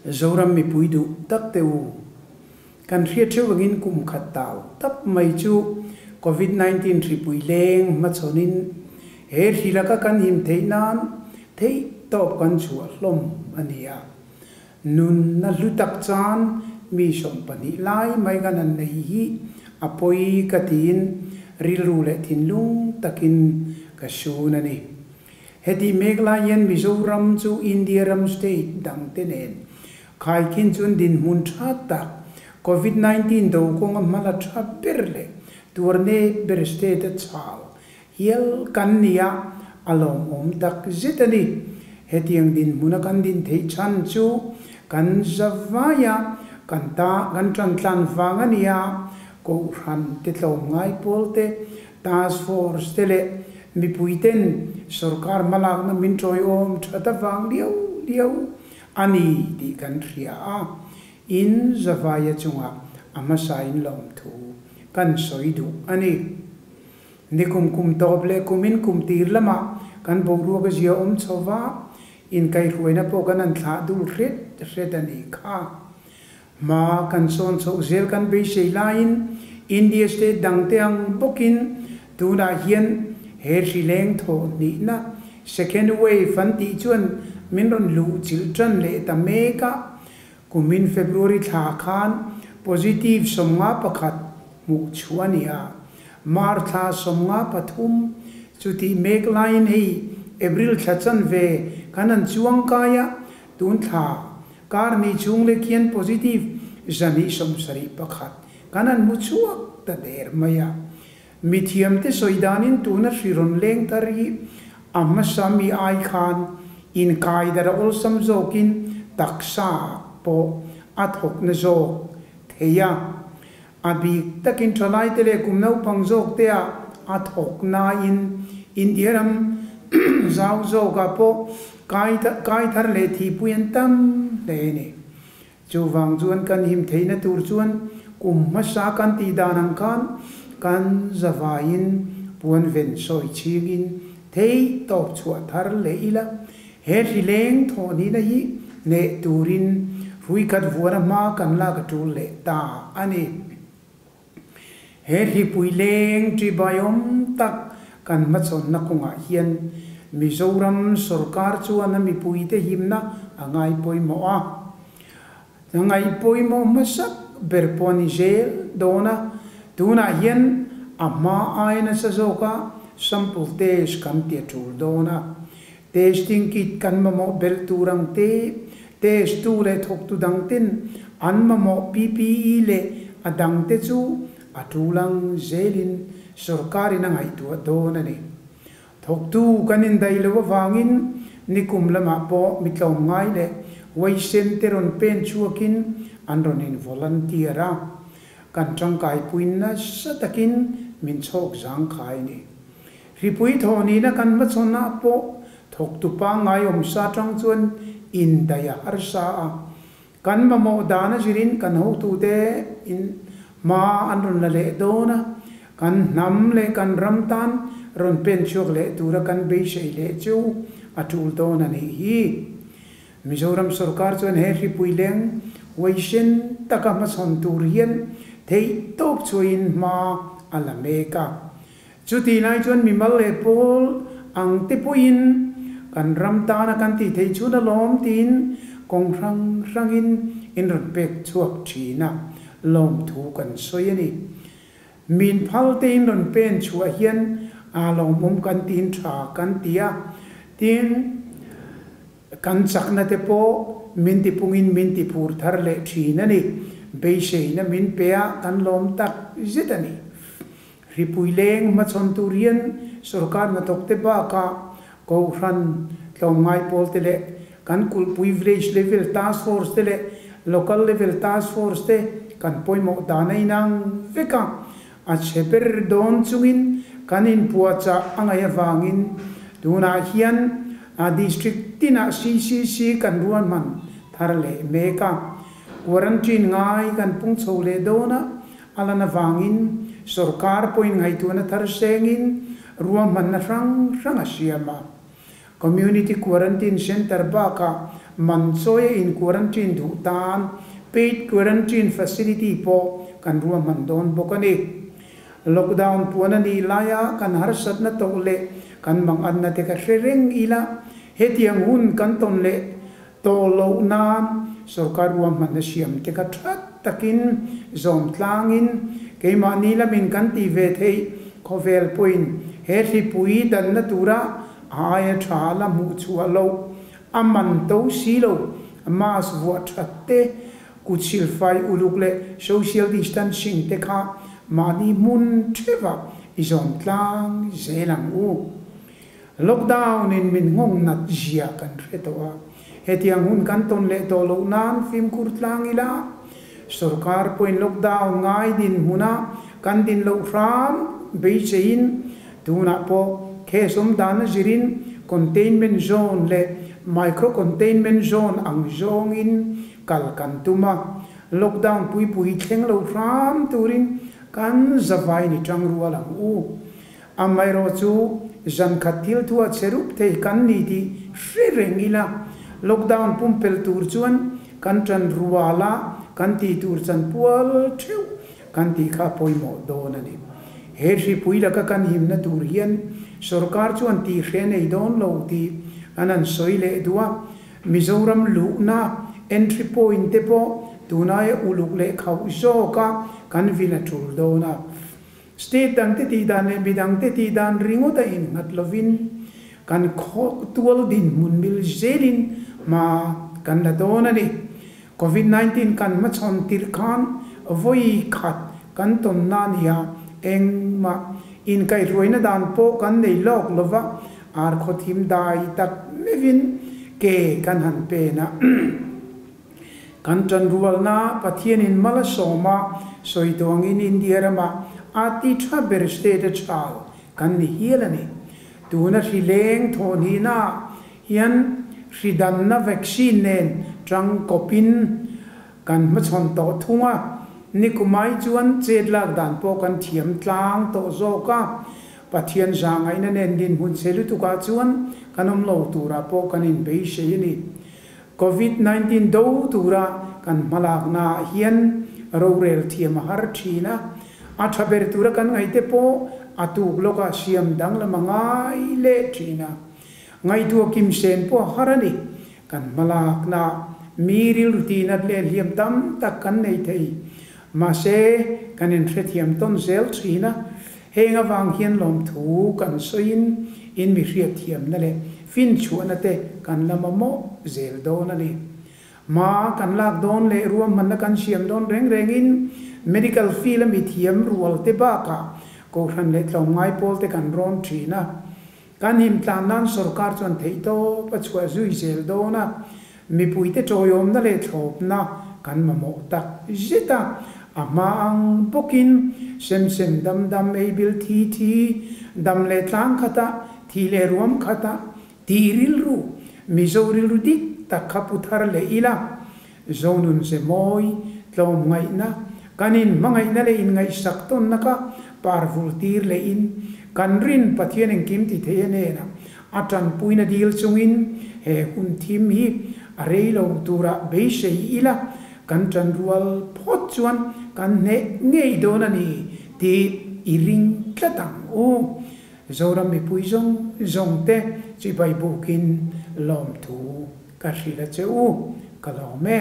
Zoram mipui duh tak te u, kan hriat theuh angin kum khat tau tap mai chu Covid 19 hripui leng hmachhawnin he hri laka kan him theih nan theih tawp kan chhuah hlawm a ni a. Nunna hlu tak chan mi 20 lai mai kan han nei hi a pawi ka tiin rilru leh thinlung takin ka sun a ni. Heti mek lai hian Mizoram chu India ram state dangte nen khaikhin chuan dinhmun tha tak, Covid 19 do kawnga hmala tha ber leh tuarne ber state a chhal hial kan ni a, a lawmawm tak zet a ni. Hetiang dinhmuna kan din theih chhan chu kan zavaia kan ta kan tan tlan vang a ni a, Kohhran te tlawmngai pawl te, task force te leh mipuiten sorkar hmalakna min tawiawm that avang liau liau a ni tih kan hria a, in zavaia chungah a hmasain lawmthu kan sawi duh a ni. Nikum kum tawp leh kumin kum tir lamah kan boruak a zia awm chho va, inkaihhruaina pawh kan han thlah dul hret hret a nih kha. Hma kan sawn chhoh zel kan beisei laiin India state dangte ang bawkin tunah hian he hri leng thawh hnihna, second wave, an tih chuan min rawn luh chilh tan leh ta mek a. Kumin February thla khan positive 51 hmuh chhuah a ni a, March thla 53 chutih mek laiin hei April thla chanve kan han chuang kai a, tun thla Kar ni chhung leh khian positive 171 kan han hmu chhuak ta der mai a. Mithiamte sawi danin tuna hri rawn leng thar hi a hmasa mi ai khan inkai dar a awlsam zawkin taksa pawh a thawkna zawk thei a. A bik takin thalaite leh kum naupang zawk te ah a thawk nain India ram zau zawkah pawh kai kai thar leh thihpui an tam hle a ni. Chuvang chuan kan him theihna tur chuan kum hmasa kan tih dan ang khan kan zavaiin puan ven sawi chhingin thei tawp chhuah thar leh ila he hri leng thawhnihna hi hneh turin hrui khat vuana hma kan lak a tul leh ta a ni. He hripui leng ṭibai awm tak kan hmachhawnna kawngah hian Mizoram sorkar chuan a mipuite himna a ngai pawimawh a. A ngaih pawimawh hmasak ber pawh a ni zel dawn a, tunah hian a hma aia nasa zawka sample test kan ti a tul dawn a. Testing kit kan mamawh belh tur ang te, test tu leh thawktu dang ten an mamawh PPE leh a dang te chu a tul ang zelin sorkarin a ngaihtuah dawn a ni. Thawktu kan indaih loh avangin nikum lamah pawh mi tlawmngai leh huaisen te rawn pen chhuakin an rawn in volunteer a, kan tangkaipuiin nasa takin min chhawk zangkhai a ni. Hripui thawhnihna kan hmachhawnah pawh thawktu pangngai awmsa tang chuan indaih a harsa a, kan mamawh dan a zirin kan hotute in hma an rawn la leh dawn a, kan hnam leh kan ram tan rawn pen chhuak leh tura kan beisei leh chu a tul dawn a nih hi. Mizoram sorkar chuan he hripui leng huaisen taka hmachhawn tur hian theih tawp chhuahin hma a la mek a. Chutih lai chuan mimal leh pawl ang te pawhin kan ram tana kan tih theih chhun alawm tiin kawng hrang hrangin in rawn pek chhuak thin a, lawmthu kan sawi a ni. Min phal te in rawn pen chhuah hian aa lawmawm kan tiin tha kan ti a, tin kan chakna te pawh min tipungin min tiphur thar leh thin a ni. Beiseina min pe a, kan lawm tak zet a ni. Hripui leng hmachhawn tur hian sorkar hnathawkte bakah Kohhran tlawmngai pawlte leh kan kulhpui village level task force te leh local level task force te kan pawimawh dan a inang vek a, a chhe ber dawn chungin kan inpuahchah a ngaih avangin tunah hian a district tinah CCC kan ruahman thar leh mek a, quarantine ngai kan pung chho leh dawn a. A lan avangin sorkar pawhin ngaihtuahna thar sengin ruahmanna hrang hrang a siam a. Community Quarantine Centre bakah man chawia in quarantine duh tan Paid Quarantine Facility pawh kan ruahman dawn bawk a ni. Lockdown puan a nih laia kan harsatna tawh leh kan manganna te ka hre reng ila, hetiang hun kan tawn leh tawh loh nan sorkar ruahmanna siam te kha tha takin zawm tlangin keimahni lamin kan tih ve theih khawvel pawhin he hripui danna tura a aia tha la hmuh chhuah loh a man to si lo, mask vuah that te, kut silfai uluk leh social distancing te kha mahni hmun theuhah i zawm tlang zel ang u. Lockdown in min nghawng nat zia kan hre tawh a, hetiang hun kan tawn leh tawh loh nan fimkhur tlang ila, sorkar pawhin lockdown ngai dinhmuna kan din loh hram beiseiin tunah pawh case awm dan a zirin containment zone leh micro containment zone ang zawngin kal kan tum a, lockdown puipui thleng lo hram turin kan zavai ni tang rual ang u. Amaherawh chu zan khat thil thua che rup thei kan ni tih hre reng ila, lockdown pumpelh tur chuan kan tan rual a, kan tih tur chanpual theuh kan tih kha a pawimawh dawn a ni. He hripui laka kan himna tur hian sorkar chuan tih hre nei dawn lo tih an han sawi leh duh a, Mizoram luhna entry point te pawh tunaia uluk leh khauh zawka kan vil a tul dawn a. State dangte tih dan leh midangte tih dan ringawt a innghat lovin kan khaw tual dinhmun mil zelin hma kan la dawn a ni. Covid 19 kan hmachhawn tirh khan vawi khat kan tawnna a ni a, engmah inkaihhruaina dan pawh kan nei lawk lova, ar khaw thim dai tak meuhin ke kan han pen a. Kan ṭanrualna Pathianin mal a sawm a, sawi duangin India ramah a ti ṭha ber state a chhal kan ni hial a ni. Tuna hri leng thawhnihna hian hri danna vaccine nen ṭang kawpin kan hmachhawn tawh thung a, nikumai chuan chet lak dan pawh kan thiam tlang tawh zawk a, Pathian zahngaihna nen dinhmun che lutukah chuan kan awm lo turah pawh kan inbeisei a ni. Covid 19 do tura kan hmalakna ah hian rorel thiam a har thin a, a tha ber tura kan ngaihte pawh a tuk lawkah siam danglam a ngai leh thin a. Ngaihtuah kim sen pawh a har a ni. Kan hmalakna ah mi rilru tihnat leh hliam tam tak kan nei thei. Mahse, kan inhrethiam tawn zel thin a, heng avang hian lawmthu kan sawiin in mi hriatthiamna leh finchhuahna te kan la mamawh zel dawn a ni. Hma kan lak dawn leh ruahmanna kan siam dawn reng rengin medical field a mi thiam rual te bakah Kohhran leh tlawmngai pawl te kan rawn thin a. Kan himtlan nan sorkar chuan theihtawp a chhuah zui zel dawn a, mipuite tawiawmna leh thlawpna kan mamawh tak zet a, a hma ang bawkin sem sem dam dam ei bil thi thi, dam leh tlang khata, thi leh ruam khata tih rilru, Mizo rilru dik tak kha pu thar leh ila, Zonun ze mawi, tlawmngaihna, kan inhmangaihna leh inngaihsak tawnna kha parvul tir lehin kan rin Pathian engkim ti thei a hnenah a tanpuina dil chungin he hun thim hi a rei lo turah beisei ila kan tanrual phawt chuan kan hneh ngei dawn a ni tih i ring tlat ang u. Zoram mipui zawng zawng te chibai bukin lawmthu Ka hrilh a che u, ka lawm e.